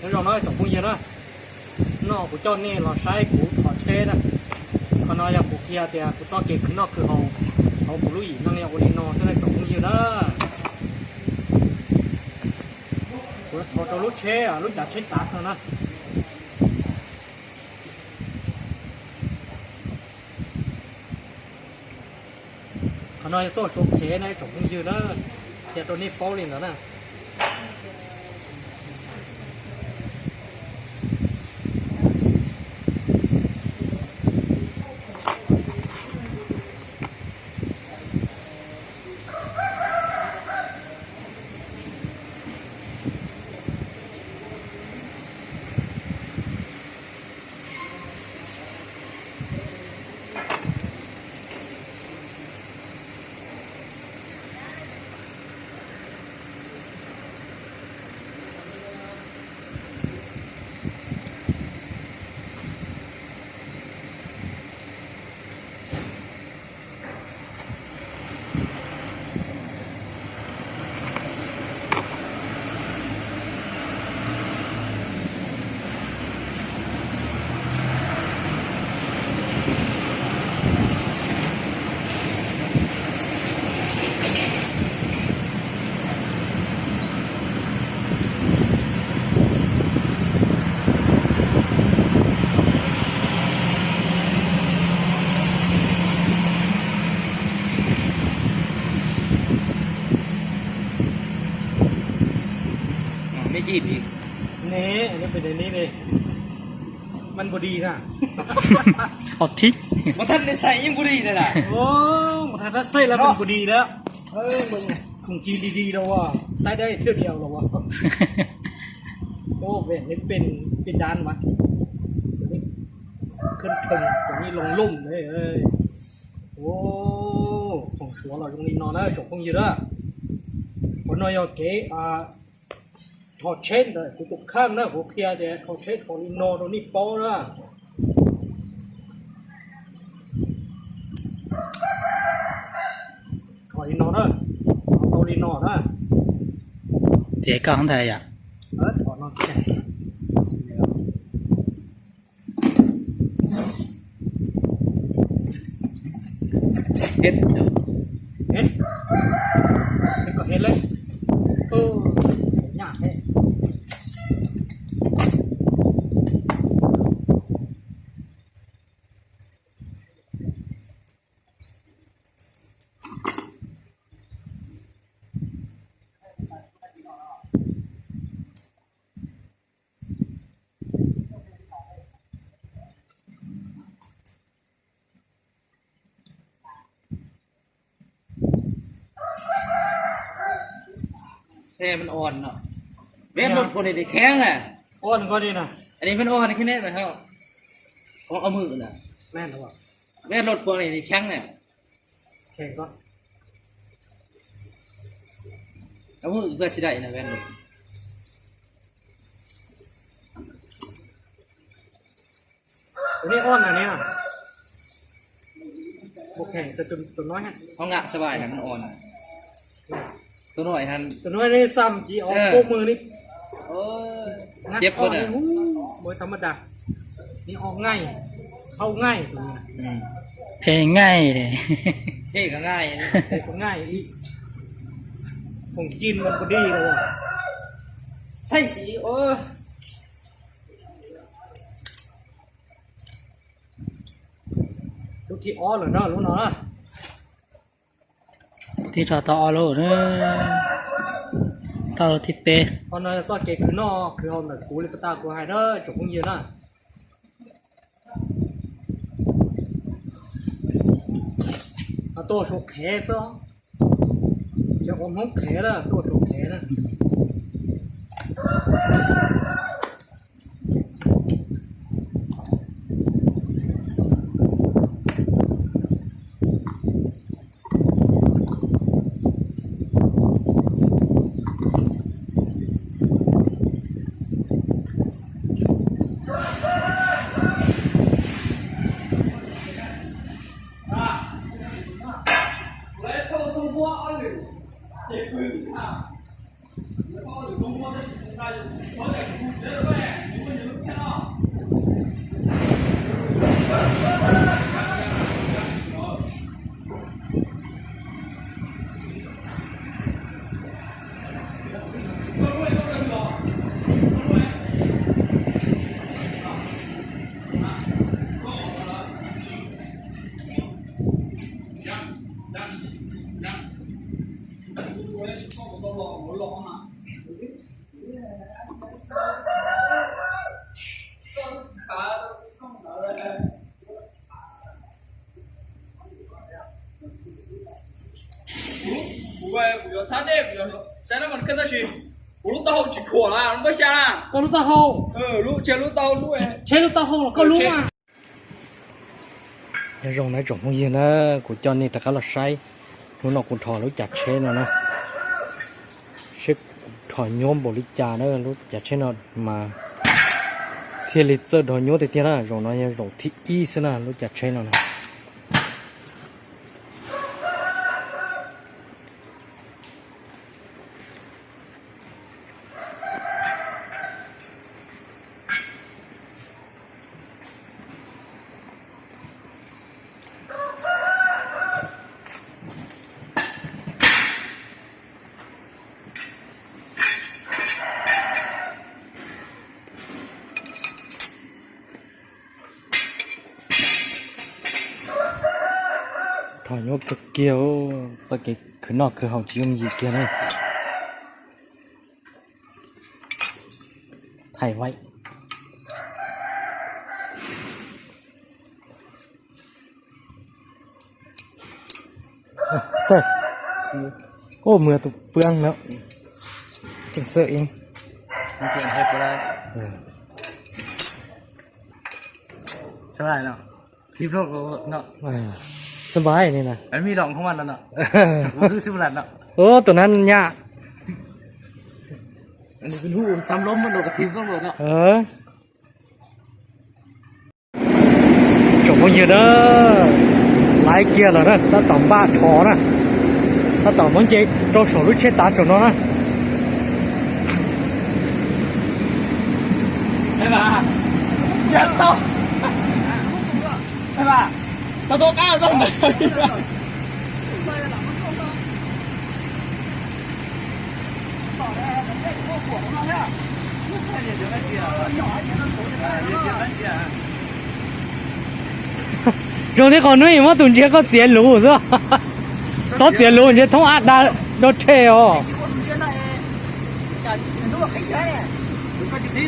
Nyob zoo na tsoom phooj ywg na, no kuv coj nej los saib kuv thov tsheb na. Qhov no yog kuv qhia tias kuv txoj kev khwv noj khwv haus hauv kuv lub yim neej yog ua li no xwb na tsoom phooj ywg na. Kuv thov rau lub tsheb, lub cav tsheb tav no na. Qhov no yog tuaj suav qhev na tsoom phooj ywg na, qhia rau nej paub li ntawd na. Nej, nej, มันบ่ดีนะ Qhov thib มันทันได้ใส่ยังบ่ดีเลยนะ Ôi, một thằng đã xây là mình của đi đó. Không chỉ đi đi đâu à, xây đây chưa đều đâu à. Ô, về đến bên, bên đan mà. Khơi khơi, cũng như lồng lủng đấy. Ô, phòng số là trong đi nó đó, trong không gì đó. Có nói do kế, à, Thov tsheb ntawm kuv tus kheej na, kuv qhia tias thov tsheb thov li no rau nej paub na. Thov li no na, thov tau li no na. Ces koj ntag yom. Thov no xwb. Hết. Hết. Hết còn hết đấy. Ừ, nhả hết. Xeมันอ่อนเนาะ แว่นรถพวกนี้นี่แข็งอ่ะ อ่อนกว่านี่นะ อันนี้มันอ่อนแค่นี้นะครับ ของเอามือน่ะ แม่นหรือเปล่า แว่นรถพวกนี้นี่แข็งเนี่ย แข็งก็ เอามือเพื่อสิได้นะแว่นรถ ตัวนี้อ่อนอันนี้นะ บวกแข่งแต่ตัวตัวน้อยฮะ เขางะสบายนะมันอ่อน ตัวน้อยฮัน ตัวน้อยนี่ซ้ำจีออก เออ พวกมือนี่ โอ้ย งัด เจ็บ ออก เลย นะ นี่ หู บ่ธรรมดา นี่ออกง่าย เข้าง่ายตัวนี้นะ อืม เทง่ายเลย เท่ก็ง่ายนะ เท่ก็ง่ายอีก ของจีนมันก็ดีเลยว่ะ ใช่สิ โอ้ Lub thib ob lawm na, lub no na. Twb tso tau ob lub na. Tau lub thib peb. Qhov no yog txoj kev khwv noj khwv haus ntawm kuv li pas tas kuv hais na tsoom phooj ywg na. Tuaj suav qhev xwb, tsis ua Hmoob qhev na, tuaj suav qhev na. Kuv, kuv yuav txhab dej, kuv yuav saib no mas koj tab sis kuv lub taub hau tsis khuam na, lub npawb xya na. Koj lub taub hau, lub tsheb lub taub hau, lub tsheb lub taub hau los koj lub na. Nyob zoo na tsoom phooj ywg na, kuv coj nej rov qab los saib. Hnub no kuv dhos lub cav tsheb no na, seb kuv dhos nyuab npaum li cas na. Lub cav tsheb no mas thiaj li txawj dhos nyuab tiag tiag na. Zaum no yog zaum thib ib xwb na, lub cav tsheb no na. Dhos nyuab kawg kiag, txoj kev khwv noj khwv haus tsis yooj yim kiag na. Hais vai. Xwb. Ua mws tus pw no. Tseem xwb ib. Xab npais ni na. Ub, tus nab nyab. Tsoom phooj ywg na, laiv kiag lawm na, tab tom npaj rho na, tab tom muab nce rau saum lub tsheb tav saum no na. Zoo thiab qhov no muab tus ntsia koj txiav lus xwb. Txhob txiav lus ntsia thoob ab da do rhe os.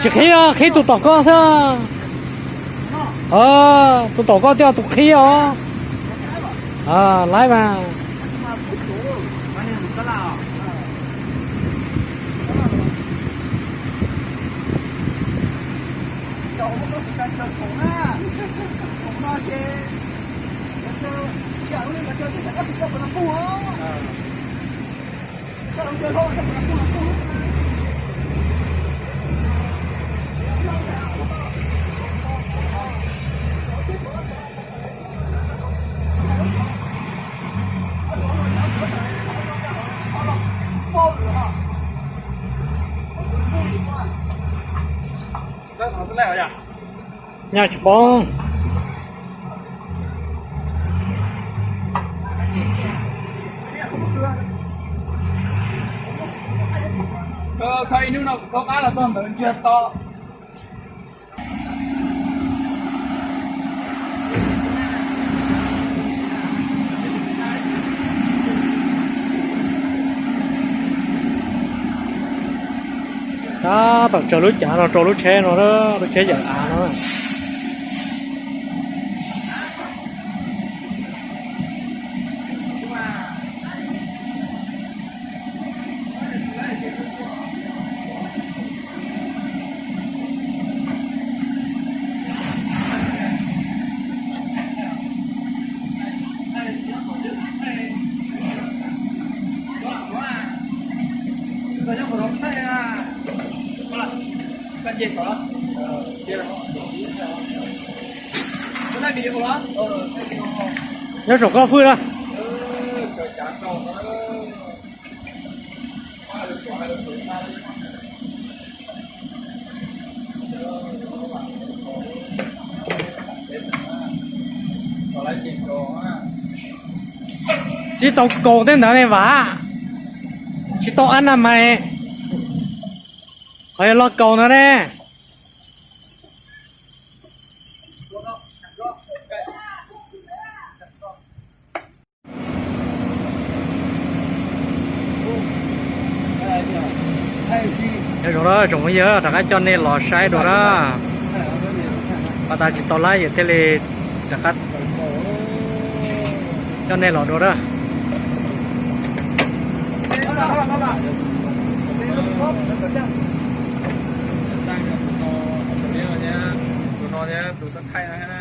Tsis qhib, qhib tus tom koj xwb. Tus tom koj thiaj tus qhib os. Laiv mas. Nyaj tsis paub. Kho ib hnub no kuv thaub qab los txog ntawd ntsiag to. Tab tom tsaws lub cav no rau lub tsheb no, lub tsheb yawm av no. Nyob saum koj fwj na. Tsis tau kaus tej ntawd ne Vam, tsis tau ab na mais, qhov yog loj kaus no ne. Nyob zoo na tsoom phooj ywg, rov qab coj nej los saib dua na. Pas tas tsis tau lab yawm thiaj li rov qab coj nej los dua na. Tus no thiab tus xab thaij no thiab na.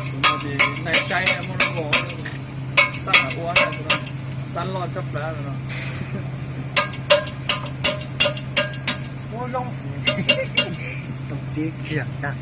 Tus no ces nai saib muaj lub vos xab mam ua, xab loj tshaj plaws no. Tau txiv kiag tag.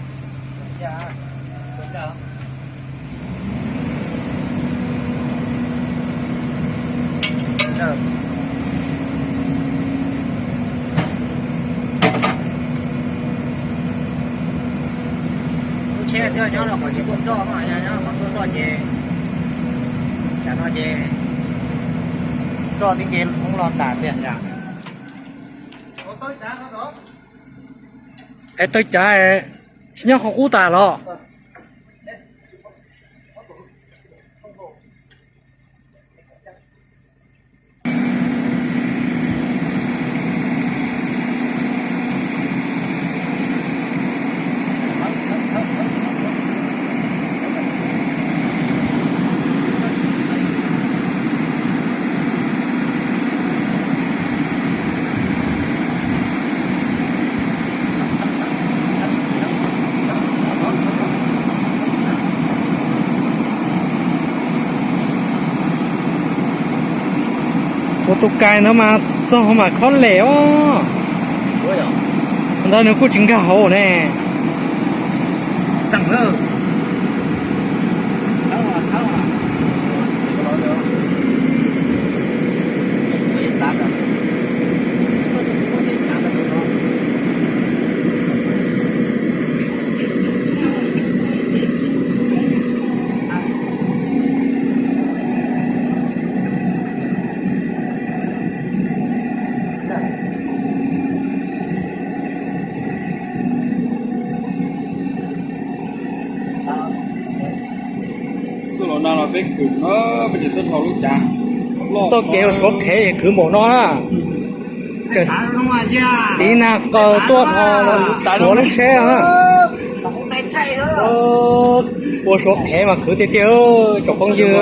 Lub tsheb thiaj nyob rau qhov tsis tuaj roj no, yog nyob qhov tuaj roj ces, tsam no ces roj tib nce hoob los tas tiag. Es tawg cav tsis nyob qhov qub tas los? Ua tus kais ntawd mas txog mas khob lem os. Ntawd nws kuj tsis nkag hauv ne. Tuaj los nag los peb khwv, peb tseem tuaj dhos lub cav. Txoj kev uas Suav qhev es khwv npaum no na. Tiv nag qaws tuaj dhos Suav lub tsheb na. Ua Suav qhev mas khwv tiag tiag tsoom phooj ywg.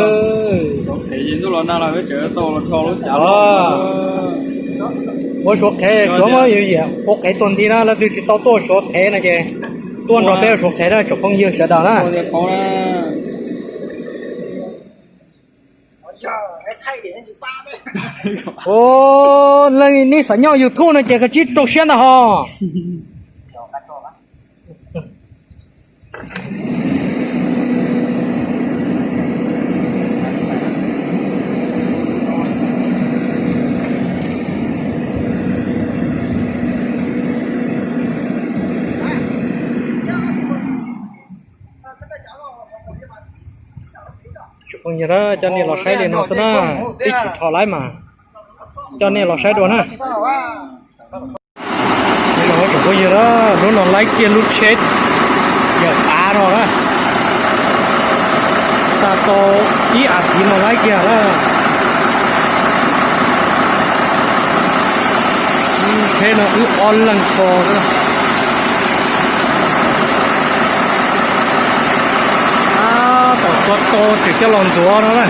Ua Suav qhev, Suav muab yus yam ua qhev tuag nthi na, leej twg tsis tau tuaj Suav qhev no ces tuaj nrog peb ua Suav qhev na tsoom phooj ywg sawv daws na. Ua, leej neb xav nyob YouTube no ces kav tsij rau siab ntag hos. Tsoom phooj ywg, coj nej los saib li no xwb na, twb tsis rho laib mas coj nej los saib dua na. Tsoom phooj ywg, hnub no laib kiag lub tsheb yawm av no na, tas tau ib as thiv no laib kiag na. Lub tsheb no wb ob leeg kho na. Tab tom txhua tau tseem coj los ntxuav no na.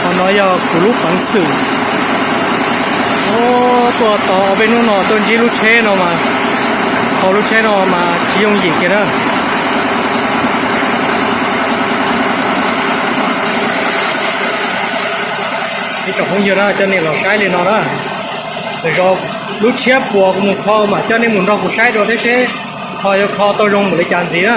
Qhov no yog kuv lub peev xwm. Tuaj tau ob peb hnub no tuaj ntsib lub tsheb no mas, tau lub tsheb no mas tsis yooj yim kiag na. Ib tsoom phooj ywg na, coj nej los saib li no na. Lwm zaus lub tshiab puas kuv mus kho mam coj nej mus nrog kuv saib dua thiab seb kho yuav kho tau zoo npaum li cas ntxiv na.